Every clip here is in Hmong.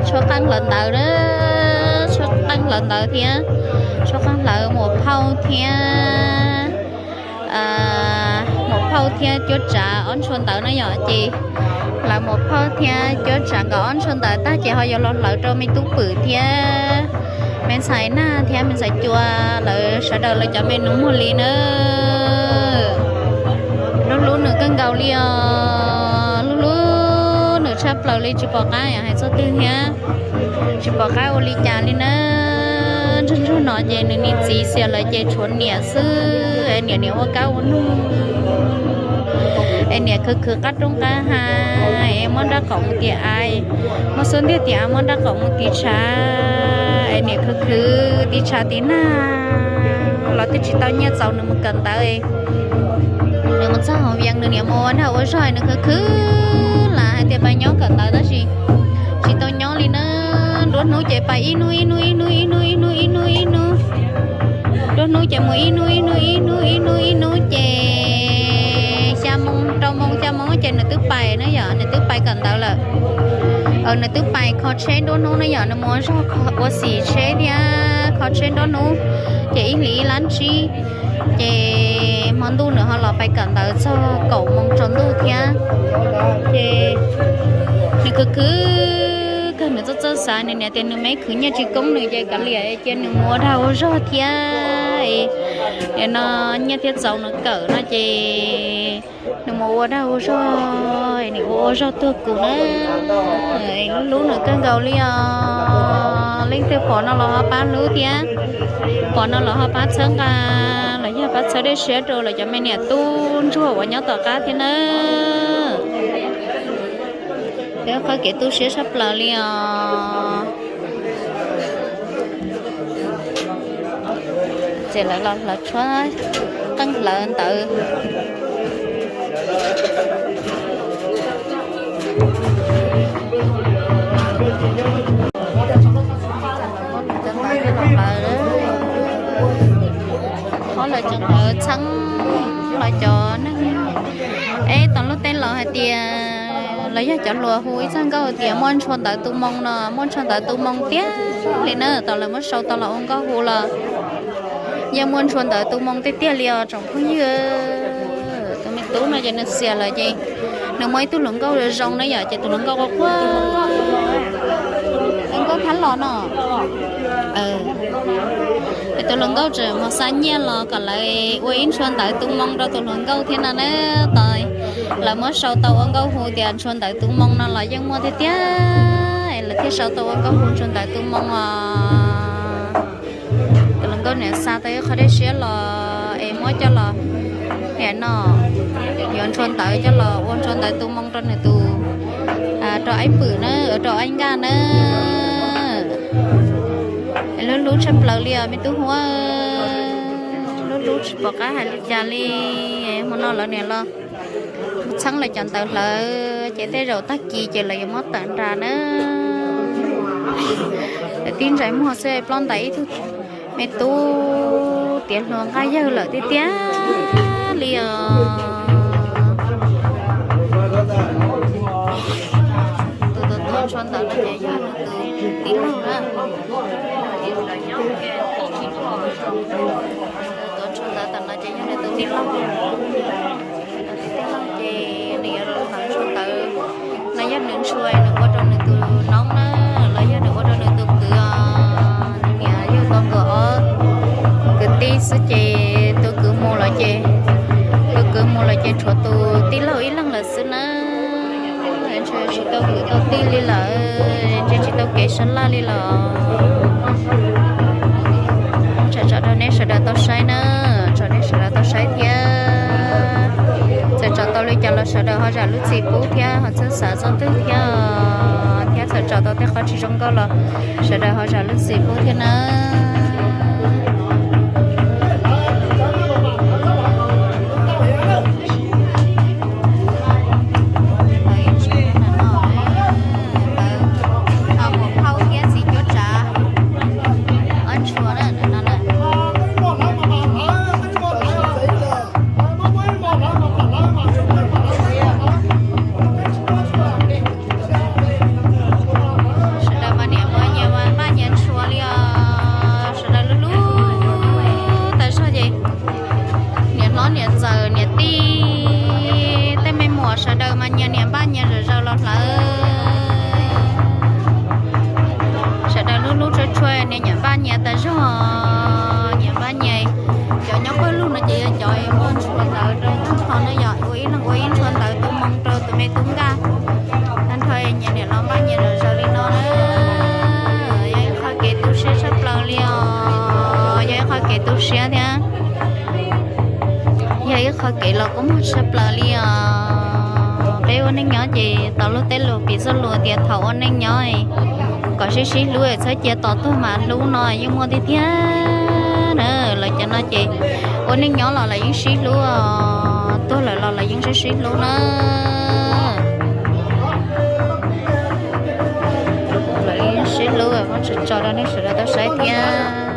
Tshuab qaab hlawv ntawd na, tshuab qaab hlawv ntawd thiab, tshuab qaab hlawv muam phauj thiab, muam phauj thiab cuab tsav ob ntshua ntawd na yom. Ces hlawv muam phauj thiab cuab tsav nkawd ob ntshua ntawd tag ces ho yuav los hlawv rau me tub pwm thiab me ntxhais Nag thiab me ntxhais Cua lawv sawv daws lawv cov me nus muag li na. Hlub hlub nws kawg nkaus li os, hlub hlub nws tshaj plaws li, tsis pom qab hais txog twg thiab, tsis pom qab ua li cas li na. Ntsuag ntsuag no ces nws niam txiv xiam lawm ces tshuav niam xwb, niam niam ua kab ua noog, es niam khwv khwv qab roob qab hav, es muab nrab qaum mus tiv av, muab xub ntiag tiv av muab nrab qaum mus tiv tshav, es niam khwv khwv tiv tshav tiv nag los twb tsis tau nyiaj txaus nws mus kawm ntawv. Nws mus txog hauv Vias nws niam mus ua dag ua zog, nws khwv khwv lam hais tias pais nyob kawm ntawv tab sis tsis tau nyob li na. Nruab hnub ces pais ib hnub ib hnub ib hnub ib hnub ib hnub ib hnub ib hnub, nruab hnub ces mus ib hnub ib hnub ib hnub ib hnub ib hnub ces xya moo rau moo xya moo ces nws twb pais na yom, nws twb pais kawm ntawv lawm. Nws twb pais kho tsheb nruab hnub na yom, nws mus ua zog ua xim tsheb thiab kho tsheb nruab hnub, ces ib hlis ib lab tsib, ces hmo ntuj nws ho los pais kawm ntawv txog kaum moo tsaus ntuj thiab. Ces nws khwv khwv kawg, nws txawj txawj xav, nws niam tias nws me khwv nyiaj tsis koob nws ces kav liam cia nws mus ua dag ua zog thiab, no nyiaj thiaj txaus nws kawm no ces nws mus ua dag ua zog, nws ua ua zog tuag kuv na. Hlub hlub nws kawg nkaus li os. Leej twg pom no los ho pab hlub thiab, pom no los ho pab txhawb nqa los yog pab txhawb dej siab rau lawv cov me niam tub ntsuag uas nyob tom qab thiab na. Peb qhov kev tu siab tshaj plaws li os. Ces lawv los hlawv tshuab qeej hlawv ntawd. Ob lawv tseem hlawv txheeb los cov neeg, es tom lub teb los hais tias los yog cov hluas hu ib txoj nkauj tias muaj ntshua ntawv tu moo no, muaj ntshua ntawv tu moo tiag li na. Tom lawv muab sau tau los ua nkauj hu los yeej muaj ntshua ntawv tu moo tiag tiag li os tsoom phooj ywg. Tus me tub no ces nws xiam lawm ces nws muaj ib tug hluas nkauj zoo na yom, ces tus hluas nkauj quaj quaj, hluas nkauj thab los no. Tus hluas nkauj tseem mus xa nyiaj los kom lawv ua ib ntshua ntawv tu moo rau tus hluas nkauj thiab no na. Tos lawv muab sau tau ua nkauj hu tias ntshua ntawv tu moo no los yeej muaj tiag tiag, lawv thiaj sau tau ua nkauj hu ntshua ntawv tu moo os. Tus hluas nkauj niam xa tau ib qho dej siab los es muab coj los, niam no, yuav ntshua ntawv coj los ua ntshua ntawv tu moo rau nws tus, rau Aib Pwm na, rau Aib Nkaj na. Hlub hlub tshaj plaws li os me tub huab, hlub hlub tsis pom qab hais li cas li. Hmo no lawv niam los hu txheeb lawv cov ntawv hlawv ces tej zaum tag kis ces lawv yuav muab tawm nram na. Lawv tib ntsais muag xwb ploj ntais ib tug me tub tiav hluas nqaj yawg lawm tiag tiag li os. Tus tuav ntshua ntawv no ces yog nws tus tij laug na. Tuav ntshua ntawv tam no ces yog nws tus tij laug. Tus tij laug ces nws yuav los hlawv ntshua ntawv no, yog nws ntshua nws ua rau nws tus noob na, los yog nws ua rau nws tus kwv os. Nws niam yog tau nkaus ob kwv tij xwb ces tus kwv mus lawm ces, tus kwv mus lawm ces tshuav tus tij laug ib leeg lawm xwb na. Ntshe tsis tau kwv tau tij li lawm, ntshe tsis tau kev sab laj li lawm. Txhais tso rau nej sawv daws tau saib na, tso nej sawv daws tau saib thiab. Txhais tso tau li cas los sawv daws ho zam lub txim pub thiab ho txhawb xav txog twg thiab, thiab txhais tso tau tej qhov tsis zoo nkauj los sawv daws ho zam lub txim pub thiab na. Muam phauj thiab txiv cuab tsav ob ntshua na. Sawv daws Niam ntxawm niam tij, tej me muam sawv daws mas nyias niam npaj nyias zom zaws los hlawv. Sawv daws hlub hlub tshua tshua, nyias nyiam npaj nyias tas zog, nyias npaj nyias. Cov nyob pawg lug no ces yog cov muaj ntshua ntawv rau tag nrho na, yog ua ib leeg ua ib ntshua ntawv tu moo rau tus me tub nkaj. Tag nrho nyias niam los npaj nyias zom zaws li no na. Yog ib qho kev tu siab tshaj plaws li os, yog ib qho kev tu siab thiab. Yog ib qho kev los kua muag tshaj plaws li os. Peb ua neej nyob ces tau lub teb lus piv txoj lus tias thaum ua neej nyob kom sib sib hlub, txhob cia tos tuag mas hlub no yeej muaj tiag tiag na. Lawv cov no ces ua neej nyob los lawv yeej sib hlub, tuag lawm los lawv yeej sib sib hlub na. Lawv yeej sib hlub, muab tso tso rau nej sawv daws tau saib thiab.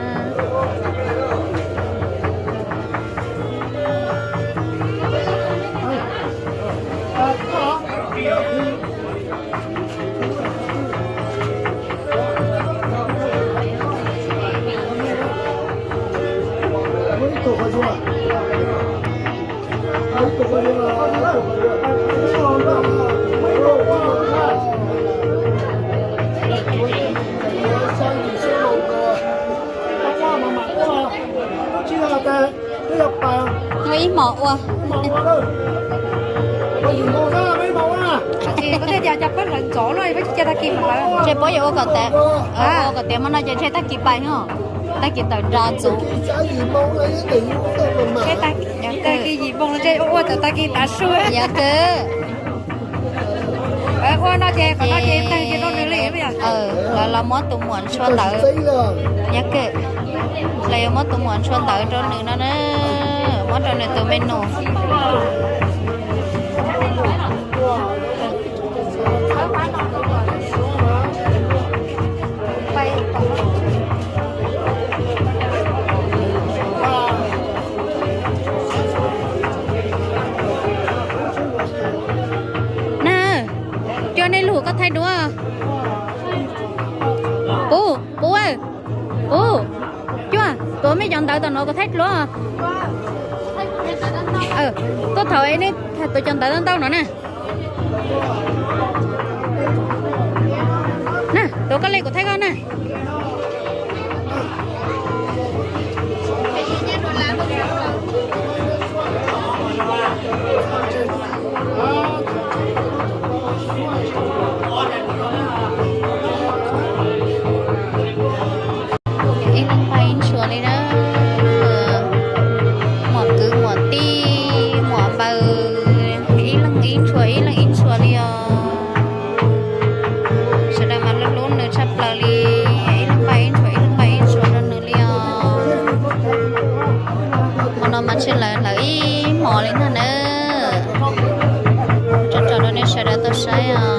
Ib hmos ua. Ces puab yuav ua kom tiav, ua kom tiav mas no ces ntshe tag kis pais, tag kis tawm nra ntxuv. Tag kis yim moo ntshe ua kom tag kis tav su. Yog kawg. Ua no ces qhov no ces tawg ces rau nws li. Lawv los muab tus muam ntshua ntawv, yog kawg, lawv yuav muab tus muam ntshua ntawv rau nws no na, muab rau nws tus me nus. Na, Cuaj, nej lug koj thaij duab. Pub, Pub, Pub, Cuaj, tuav mej cov ntawv tom no kuv thaij duab. Tuaj thaum nej tuav cov ntawv ntau ntau no na. Na, tuav koj li kuv thaij koj na. Ib leeg pab ib ntshua li na. Muam kwv muam tij muam npawg, ib leeg ib ntshua ib leeg ib ntshua li os. Sawv daws mas hlub hlub nws tshaj plaws li, ib leeg pab ib ntshua ib leeg pab ib ntshua rau nws li os. Hmo no mas ntshe lawv hlawv ib hmos li ntag na. Tso tso rau nej sawv daws tau saib os.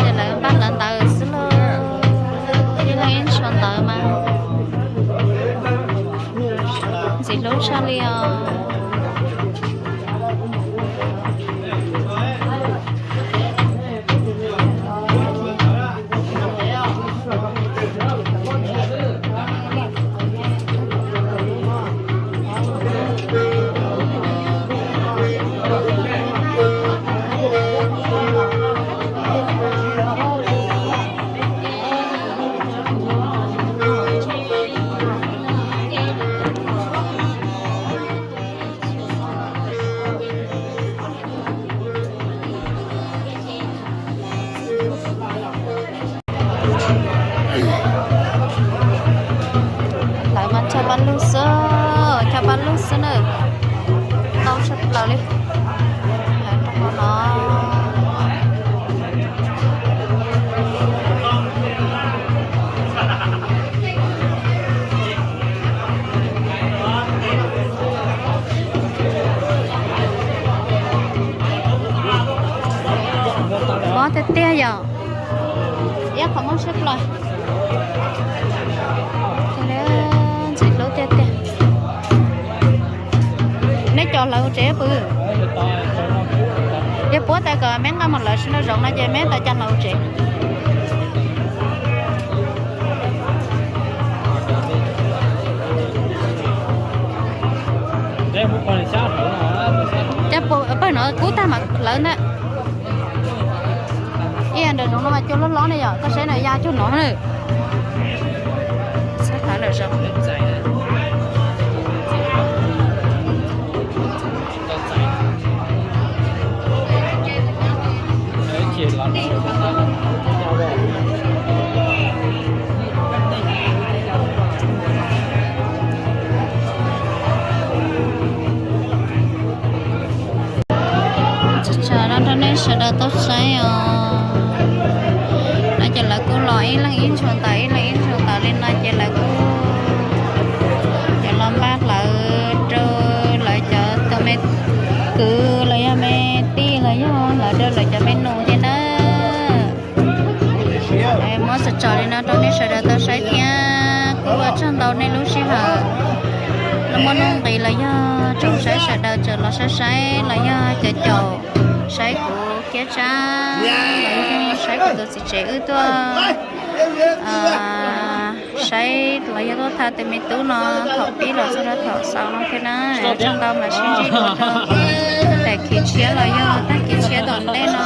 Ces lawv npaj hlawv ntawv xwb lauj, ib leeg ib ntshua ntawv mas ntxim hlub tshaj li os. Chaw pab lug xwb, chaw pab lug xwb na. Tau tshaj plaws li. Lawv rau hauv no. Mob tiag tiag yom. Ib qhov muag siab plaws. Ntxim hlub tiag tiag. Neb coj hlawv tsev pw. Yog puab tas kom meb nqa mus lawv sib nraum zoov no ces meb tas coj hlawv tsev. Cov pawg no kub tag mas hlawv ntag. Ib yam nraum zoov no mas cua loj loj ne yom, koj saib na, ya cuag no na. Txhob hlawv lawm zoo. Tso tso no rau nej sawv daws tau saib os. No ces lawv kuj los ib leeg ib ntshua ntawm ib leeg ib ntshua ntawm li no ces lawv kuj cov los npaj hlawv rau lawv cov tus me kwv los yog me tij los yog hlawv rau lawv cov me nus thiab na. Muab tso tso li no rau nej sawv daws tau saib thiab kuj ua tsaug ntau nej lub sij hawm los muaj nuj nqis los yog tsoom saib sawv daws tseem los saib saib los yog cov caum saib kuv kiab tsab los yog saib kuv tus txiv tsev wb tuaj saib los yog tuaj thaij tus me tub no thaum pib los txog rau thaum xaus no thiab na. Tsaug ntau mas sib ntsib dua rau tag kis tshiab los yog tag kis tshiab tom ntej no.